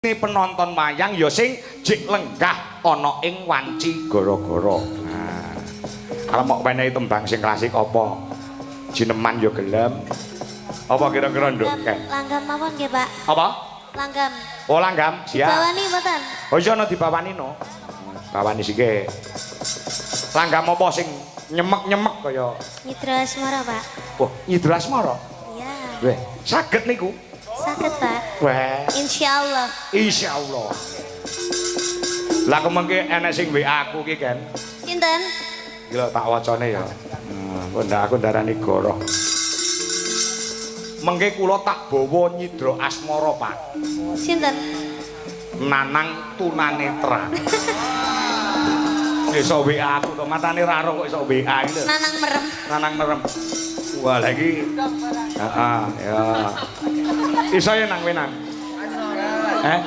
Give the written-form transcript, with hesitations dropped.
Penonton wayang ya sing jek lenggah ana ing wanci gara-gara. Nah, arep mok wenehi tembang sing klasik apa? Jineman ya gelem. Apa kira-kira, Nduk? Langgam mawon nggih, Pak. Apa? Langgam. Oh, langgam, siap. Dibawani mboten? Oh iya, ana dibawani no. Bawani sike. Langgam apa sing nyemek-nyemek kaya Nyidra Asmara, Pak. Wah, Nyidra Asmara. Iya. Weh, saged niku. Saged, Pak. Weh, Insyaallah. Insyaallah. Lah, kemengke enek sing WA aku ki, Ken. Sinten? Iki lho tak wacane ya. Kok ndak aku ndarani goroh. Mengke kula tak bawa Nyidra Asmara, Pak. Sinten? Nanang tunanetra. Iso WA aku to, matane ra kok iso WA iki lho. Nanang merem. Nanang merem. Wah, lagi. Heeh, ya. Iso ya nang wenang. Eh?